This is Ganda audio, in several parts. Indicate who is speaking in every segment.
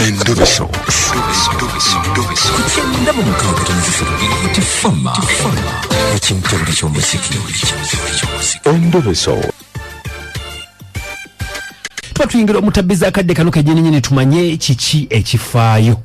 Speaker 1: Endobeso.
Speaker 2: Ku kyenda mu mukaaga tono ssatu Tifama ekintobole ky'omuziki.
Speaker 1: Endobeso.
Speaker 3: Tuba tuyingira omutabbiza akadde kano kenyininyini tumanye kiki ekifaayo.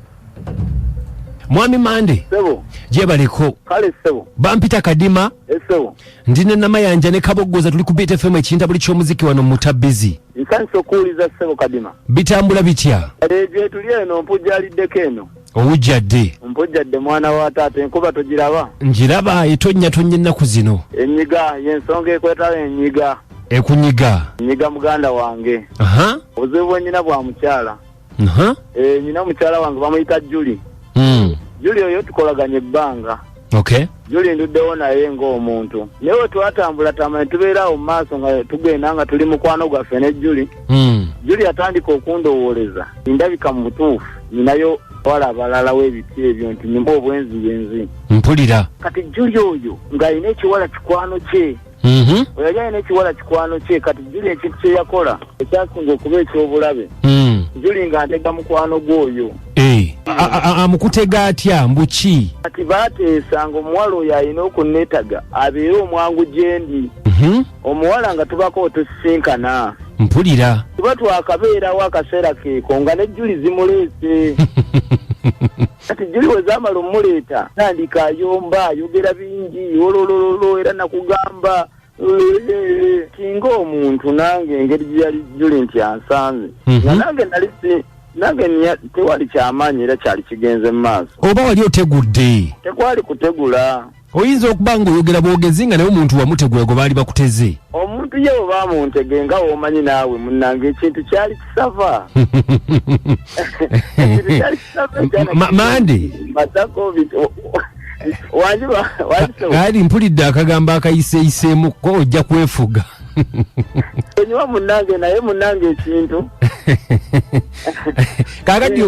Speaker 3: Mwami Mande.
Speaker 4: Ssebo.
Speaker 3: Gyebaleko.
Speaker 4: Kale ssebo.
Speaker 3: Bampita Kadima.
Speaker 4: Ssebo.
Speaker 3: Ndi ne Namayanja ne Kaboggoza, tuli ku Beat FM ekintabuli ky'omuziki wano mu Mutabbizi.
Speaker 4: Nsanyuse okuwuliza ssebo Kadima.
Speaker 3: Bitambula bitya?
Speaker 4: Gye tuli eno mpujjaliddeko eno.
Speaker 3: Owujjadde?
Speaker 4: Mpujjadde mwana wa taata, enkuba togiraba?
Speaker 3: Ngiraba, etonnya ennaku zino.
Speaker 4: Enyiga y'ensonga ekwetala enyiga.
Speaker 3: Ekunyiga?
Speaker 4: Nyiga muganda wange.
Speaker 3: Aha.
Speaker 4: Obuzibu bwe nnyina bwa mukyala.
Speaker 3: Aha.
Speaker 4: Nnyina mukyala wange bamuyita Julie. Julie oyo tukolaganye ebbanga.
Speaker 3: Okay.
Speaker 4: Julie nduddewo naye ng'omuntu. Naye we twatambula tambula ne tubeera awo mu maaso nga tugenda nga tuli mukwano gwaffe ne Julie. Julie yatandika okundowooleza ndabika mu butuufu ninayo wala abalala w'ebiti ebyo nti nyuma obwenziyenzi.
Speaker 3: Mpulira.
Speaker 4: Kati Julie oyo ng'alina ekiwala kikwano kye. Oyo yali alina ekiwala kikwano kye. Kati Julie ekintu kye yakola ekyasinga okuba eky'obulabe. Julie ng'antega mukwano gw'oyo.
Speaker 3: Amukutega atya mbuki?
Speaker 4: Kati baateesa ng'omuwala oyo alina okunneetaga abeere omwangu gye ndi. Omuwala nga tubako otusisinkana.
Speaker 3: Mpulira.
Speaker 4: Tuba twakabeerawo akaseera keeko nga ne Julie zimuleese. Kati Julie we zaamala omuleeta tandika ayomba ayogera bingi ololololo era nakugamba kinga omuntu nange engeri gye yali Julie nti ansanze. Nga nange nali nange tewali kyamaanyi era kyali kigenze mu maaso.
Speaker 3: Oba wali otegudde?
Speaker 4: Tekwali kutegula.
Speaker 3: Oyinza okuba ng'oyogera bwogezi nga naye omuntu wamutegula gwe baali bakuteze.
Speaker 4: Omuntu ye bwe baamuntege nga w'omanyi naawe munnange ekintu kyali kisava.
Speaker 3: Mande.
Speaker 4: Matako
Speaker 3: Ali mpulidde akagambo akayiseeyiseemu ko ojja kwefuga.
Speaker 4: Onywa munnange naye munnange ekintu.
Speaker 3: Kakati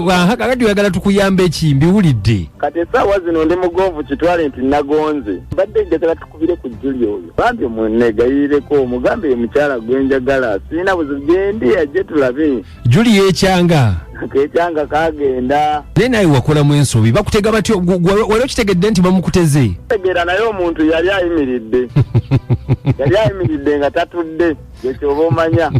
Speaker 3: oyagala tukuyambe ki mbiwulidde?
Speaker 4: Kati essaawa zino ndi mugonvu kitwale nti nagonze. Mbadde njagala tukubire ku Julie oyo. Bambi munneegayirireko omugambe ye mukyala gwe njagala. Sirina buzibu gye ndi ajje tulabe.
Speaker 3: Julie yeekyanga.
Speaker 4: Keekyanga kagenda.
Speaker 3: Naye naawe wakolamu ensobi. Bakutega batyo wali okitegedde nti bamukuteze?
Speaker 4: Tegeera naye omuntu yali ayimiridde. Yali ayimiridde nga tatudde. Ekyo omanya.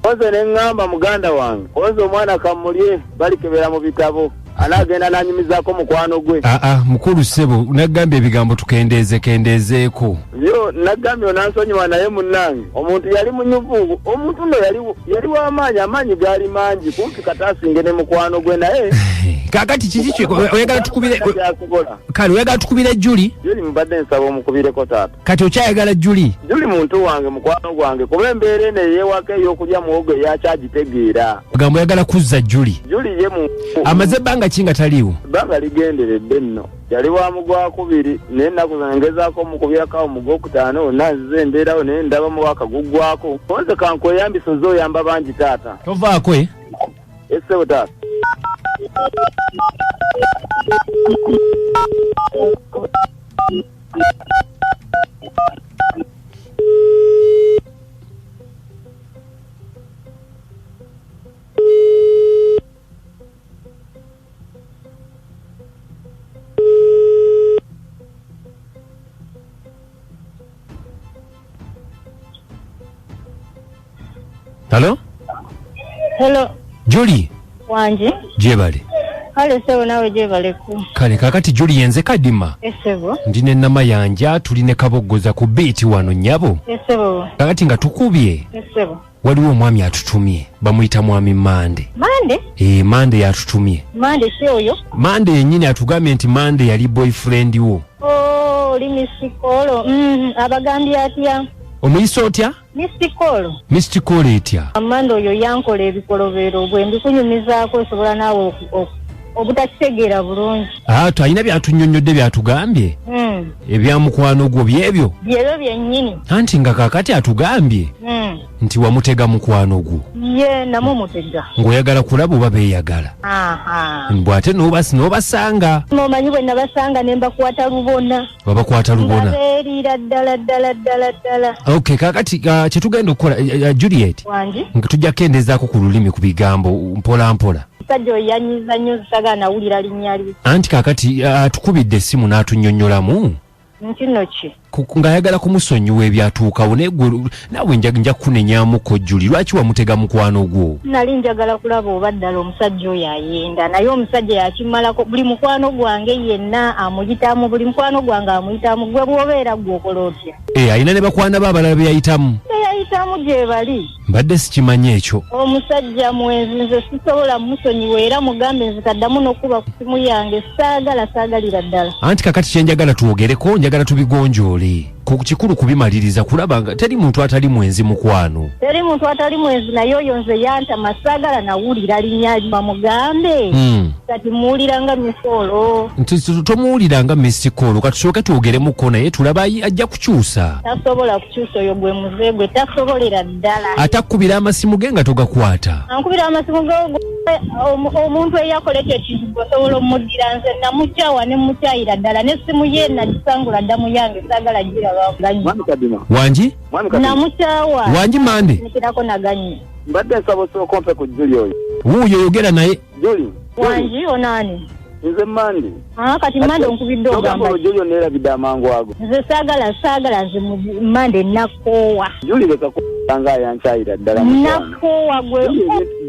Speaker 4: Oze ne ŋŋamba muganda wange, oze omwana kamulye balikebera mu bitabo. Anaagenda n'anyumizaako mukwano gwe.
Speaker 3: Mukulu ssebo nagambye ebigambo tukendeezeeko.
Speaker 4: Yo nagambye onansonyiwa naye munnange. Omuntu yali munyuvu, omuntu nno yali w'amaanyi, amaanyi gaali mangi kumpi kataasinge ne mukwano gwe naye.
Speaker 3: Kaakati kiki oyagala tukubire? Kale oyagala tukubire Julie?
Speaker 4: Julie mubadde nsaba omukubireko taata.
Speaker 3: Kati okyayagala Julie?
Speaker 4: Julie muntu wange mukwano gwange kuba embeera eno eyeewaka ey'okulya muwogo eyakyagitegeera.
Speaker 3: Gamba oyagala kuzza Julie.
Speaker 4: Julie ye mu
Speaker 3: amaze ebbanga ki nga taliiwo?
Speaker 4: Ebbanga ligenderedde nno. Yali wa mugwakubiri naye ennaku zino ngezaako omukubirako awo mu gwokutaano wonna nzize embeerawo naye ndaba mu akaguggwako. Konze kankweyambisa ozze oyamba bangi taata.
Speaker 3: Tovaako eh?
Speaker 4: Essebo taata.
Speaker 3: Hello?
Speaker 5: Hello.
Speaker 3: Julie.
Speaker 5: Wanje.
Speaker 3: Jebale.
Speaker 5: Kale sebo nawe jebaleko.
Speaker 3: Kale kakati Julie yenze Kadima.
Speaker 5: Esebo.
Speaker 3: Ndi ne Namayanja tuli ne Kaboggoza ku beat wano nnyabo.
Speaker 5: Esebo.
Speaker 3: Kakati nga tukubye.
Speaker 5: Esebo.
Speaker 3: Waliwo omwami atutumye bamuyita mwami Mande.
Speaker 5: Mande?
Speaker 3: Mande yatutumye.
Speaker 5: Mande si oyo?
Speaker 3: Mande yennyini atugambye nti Mande yali boyfriend wo.
Speaker 5: Oh, oli misikolo. Abagambye atya?
Speaker 3: Omuyisa otya?
Speaker 5: Misikolo.
Speaker 3: Misikolo etya?
Speaker 5: Mande oyo yankola ebikolobero bwe mbikunyumizaako osobola naawe obutakitegeera bulungi.
Speaker 3: Alina by'atunnyonnyodde by'atugambye. Ebya mukwano gwo byebyo?
Speaker 5: Byebyo byennyini.
Speaker 3: Anti nga kaakati atugambye nti wamutega mukwano gwo.
Speaker 5: Ye namumutega.
Speaker 3: Ng'oyagala kulaba oba beeyagala. Mbw ate n'obasanga.
Speaker 5: Omanyi bwe nabasanga ne mbakwata lubona.
Speaker 3: Babakwata lubona.
Speaker 5: Babeerira ddala ddala ddala ddala.
Speaker 3: Okay, kaakati kye tugenda okukola Juliet.
Speaker 5: Wangi.
Speaker 3: Nga tujja kukendeezaako ku lulimi ku bigambo mpola mpola.
Speaker 5: Omusajja oyo yanyiza nnyo, nze nawulira linnya lye.
Speaker 3: Anti kakati atukubidde essimu n'atunnyonnyolamu.
Speaker 5: Nti nno ki?
Speaker 3: Ng'ayagala kumusonyiwa ebyatuukawo, naye gwe naawe nja kukunenyamuko Juli, lwaki wamutega mukwano gwo?
Speaker 5: Nali njagala kulaba oba ddala omusajja oyo ayenda, naye omusajja yakimalako. Buli mukwano gwange yenna amuyitamu, buli mukwano gwange amuyitamu. Gwe bw'obeera gwe okola otya?
Speaker 3: Eh, alina ne bakwana be abalala be yayitamu.
Speaker 5: Beyayitamu gye bali.
Speaker 3: Mbadde sikimanyi ekyo.
Speaker 5: Omusajja mwenzi, nze sisobola musonyiwa, era mugambe nze taddamu n'okuba ku simu yange, saagala, saagalira ddala.
Speaker 3: Anti kakati kyenjagala twogereko, njagala tubigonjoole. Ku kikulu kubimaliriza, kulaba nga teri muntu atali mwenzi mukwano.
Speaker 5: Teri muntu atali mwenzi, naye oyo nze yantama, saagala nawulira linnya lye, bamugambe. Kati muwulira nga misoolo.
Speaker 3: Nti tomuwulira nga misikoolo, katusooke twogeremuko naye tulaba ajja kukyusa.
Speaker 5: Tasobola kukyusa, oyo gwe muze gwe, tasobolera ddala.
Speaker 3: Ate akukubira amasimu ge nga togakwata.
Speaker 5: Ankubira amasimu ge omuntu eyakola ekyo ekintu osobola omuddira? Nze namukyawa ne mukyayira ddala, n'essimu ye nagisangula dda mu yange, saagala giraba.
Speaker 4: Mwami Kadima.
Speaker 3: Wangi.
Speaker 4: Mwami Kadima.
Speaker 5: Namukyawa.
Speaker 3: Wangi Mande.
Speaker 5: Nikirako naganye.
Speaker 4: Mbadde nsaba osooka ompe ku Juli oyo.
Speaker 3: Wuuyo, yogera naye.
Speaker 4: Juli.
Speaker 5: Wangi, onaani?
Speaker 4: Nze Mandi.
Speaker 5: Ah, kati Mande onkubidde ogamba
Speaker 4: olwo Juli oneerabidde amangu ago.
Speaker 5: Nze saagala, saagala, nze Mande nakoowa.
Speaker 4: Juli, leka nga ayankyayira ddala mukwano.
Speaker 5: Nakoowa gwe.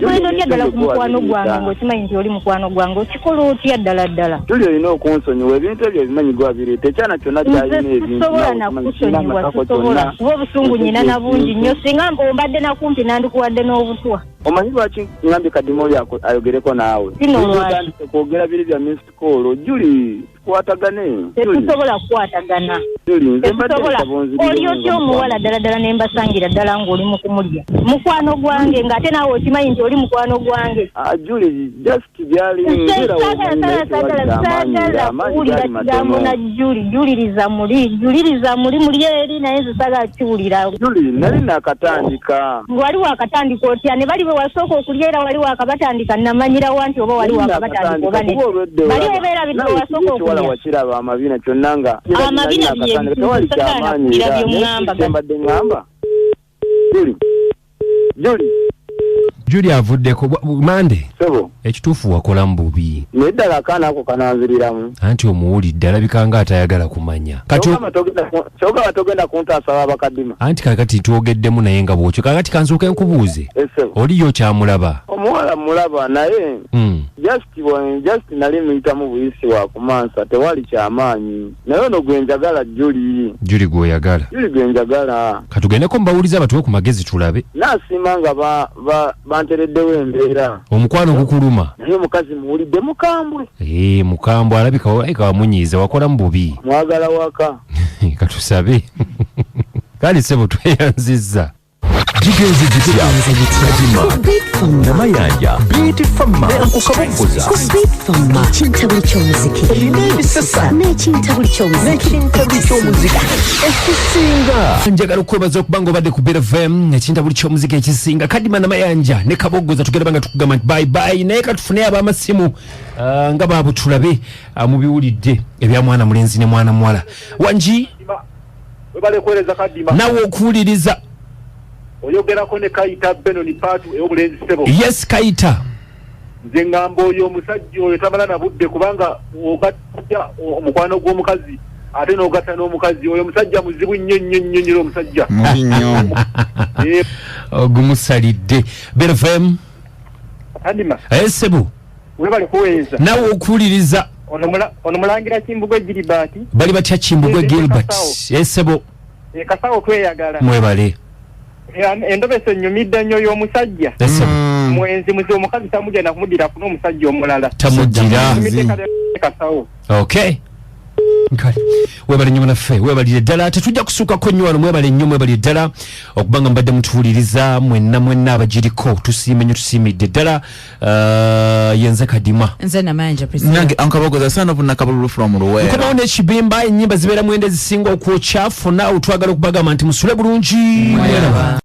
Speaker 4: Juli,
Speaker 5: Ogenda otya ddala ku
Speaker 4: ebintu
Speaker 5: mukwano
Speaker 4: gwe
Speaker 5: gwange
Speaker 4: wabireeta.
Speaker 5: Ng'okimanyi nti oli mukwano gwange, okikola otya ddala ddala?
Speaker 4: Juli, olina okunsonyiwa, ebintu ebyo ebimanyi gwabireeta, ekyana kyonna kyalina
Speaker 5: Nze
Speaker 4: ebintu.
Speaker 5: sisobola
Speaker 4: Naawe okimanyi kirina
Speaker 5: nakusonyiwa.
Speaker 4: amatako
Speaker 5: Sisobola
Speaker 4: kyonna.
Speaker 5: kuba obusungu nyina na bungi nnyo, singa ombadde nakumpi nandikuwadde n'obutwa.
Speaker 4: Omanyi lwaki ngambye Kadima oyo ayogereko naawe?
Speaker 5: Kino
Speaker 4: Juli,
Speaker 5: lwaki?
Speaker 4: otandise kwogera biri bya missed call. Juli, tukwatagane Juli.
Speaker 5: Tetusobola kukwatagana.
Speaker 4: Juli, nze mbadde
Speaker 5: Tetusobola.
Speaker 4: nsaba onzirire
Speaker 5: Oli otya omuwala ddala ddala ne mbasangira ddala ng'oli mu kumulya mukwano gwange, ng'ate naawe okimanyi nti oli mukwano gwange?
Speaker 4: Ah, Juli, just byali
Speaker 5: Nze
Speaker 4: mbeera
Speaker 5: saagala,
Speaker 4: womanyi, naye
Speaker 5: saagala,
Speaker 4: tewali kyamaanyi,
Speaker 5: saagala
Speaker 4: era amaanyi
Speaker 5: kuwulira
Speaker 4: gaali
Speaker 5: kigambo na
Speaker 4: matono.
Speaker 5: Juli, juliriza muli, juliriza muli, muli eri, naye nze saagala kiwulira.
Speaker 4: Juli, nali nakatandika.
Speaker 5: Wali wakatandika otya ne bali bwe wasooka okulya, era wali wakabatandika? Namanyirawa nti oba wali wakabatandika oba
Speaker 4: kuba
Speaker 5: ne
Speaker 4: olwedde
Speaker 5: bali
Speaker 4: olaba.
Speaker 5: obeerabidde
Speaker 4: Nawe
Speaker 5: wasooka
Speaker 4: ekiri ekiwala
Speaker 5: okulya.
Speaker 4: Wakiraba amabina kyonna nga
Speaker 5: Amabina
Speaker 4: nali
Speaker 5: bye
Speaker 4: nakatandika, tewali
Speaker 5: saagala
Speaker 4: kyamaanyi
Speaker 5: nakuwulira
Speaker 4: era
Speaker 5: by'oŋŋamba.
Speaker 4: naye mbadde ŋŋamba Juli, Juli.
Speaker 3: Juli avuddeko. Mande.
Speaker 4: Sebo.
Speaker 3: Ekituufu wakolamu bubi.
Speaker 4: Naye ddala akaana ako kananziriramu.
Speaker 3: Anti omuwulidde, alabika nga atayagala kumanya kati.
Speaker 4: Kyogamba togenda kuntaasa wabakadima?
Speaker 3: Anti kakati twogeddemu naye nga bwokyo, kakati kansooke nkubuuze.
Speaker 4: Esebo.
Speaker 3: Oliyo okyamulaba?
Speaker 4: Omuwala mulaba, naye just nali muyitamu buyisi wa kumansa, tewali kyamaanyi, naye ono gwe njagala Juli.
Speaker 3: Juli gweoyagala?
Speaker 4: Juli gwe njagala.
Speaker 3: Katugendeko mubawuliza batuwe ku magezi tulabe.
Speaker 4: Naasiima nga bantereddewo embeera.
Speaker 3: Omukwano gukuluma.
Speaker 4: Naye omukazi muwulidde mukambwe.
Speaker 3: Ee, mukambwe, alabika wamunyiiza, wakolamu bubi.
Speaker 4: Mwagala waka.
Speaker 3: Katusabe kale sebo, tweyanzizza.
Speaker 2: Kigenze gitya? Kadima Namayanja, Beat Fama, Nkukaboggoza.
Speaker 6: Ku Beat Fama, ekintabuli ky'omuziki.
Speaker 2: Erina ebisesa.
Speaker 6: N'ekintabuli ky'omuziki.
Speaker 2: N'ekintabuli ky'omuziki ekisinga.
Speaker 3: Njagala okwebaza okuba nga obadde ku Beat FM, ekintabuli ky'omuziki ekisinga. Kadima Namayanja ne Kaboggoza tugenda banga tukugamba nti bye bye, naye katufune ab'amasimu nga baabwe tulabe. Mubiwulidde ebya mwana mulenzi ne mwana muwala. Wangi.
Speaker 7: Webale kuweereza, Kadima.
Speaker 3: Nawe okuwuliriza.
Speaker 7: Oyogerako ne Kayita Benoni Paatu ey'obulenzi, ssebo.
Speaker 3: Yes, Kayita.
Speaker 7: Nze ŋŋamba oyo omusajja oyo tamala na budde, kubanga ogatta omukwano gw'omukazi ate n'ogatta n'omukazi oyo. Omusajja muzibu nnyo nnyo nnyo nnyo omusajja.
Speaker 8: Mubi nnyo.
Speaker 3: Ogumusalidde. Beat FM.
Speaker 7: Kadima.
Speaker 3: Esebo.
Speaker 7: Webale kuweereza.
Speaker 3: Nawe okuwuliriza.
Speaker 7: Ono mulangira Kimbugwe Gilbert.
Speaker 3: Bali batya Kimbugwe Gilbert? Esebo.
Speaker 7: Kasawo tweyagala.
Speaker 3: Mwebale.
Speaker 7: Endobeso ennyumidde nnyo y'omusajja.
Speaker 3: Esebo.
Speaker 7: Mwenzi muzi, omukazi tamujja nakumuddira afune omusajja omulala.
Speaker 3: Tamuddira.
Speaker 7: Nyumidde kale Kasawo.
Speaker 3: Okay, kale webale nnyo naffe, webalire ddala, tetujja kusuukako nnyo wano. Mwebale nnyo, mwebalire ddala okuba nga mubadde mutuwuliriza mwenna mwenna abagiriko, tusiime nnyo, tusiimidde ddala. Yenze Kadima.
Speaker 9: Nze Namayanja Priscilla.
Speaker 8: Nange Ankabogoza sana vunakabalulu from Luweero.
Speaker 3: Nkomawo n'ekibimba, ennyimba zibeera mwenda ezisinga okwokya. Fonna twagala okubagamba nti musule bulungi.
Speaker 9: Mweraba.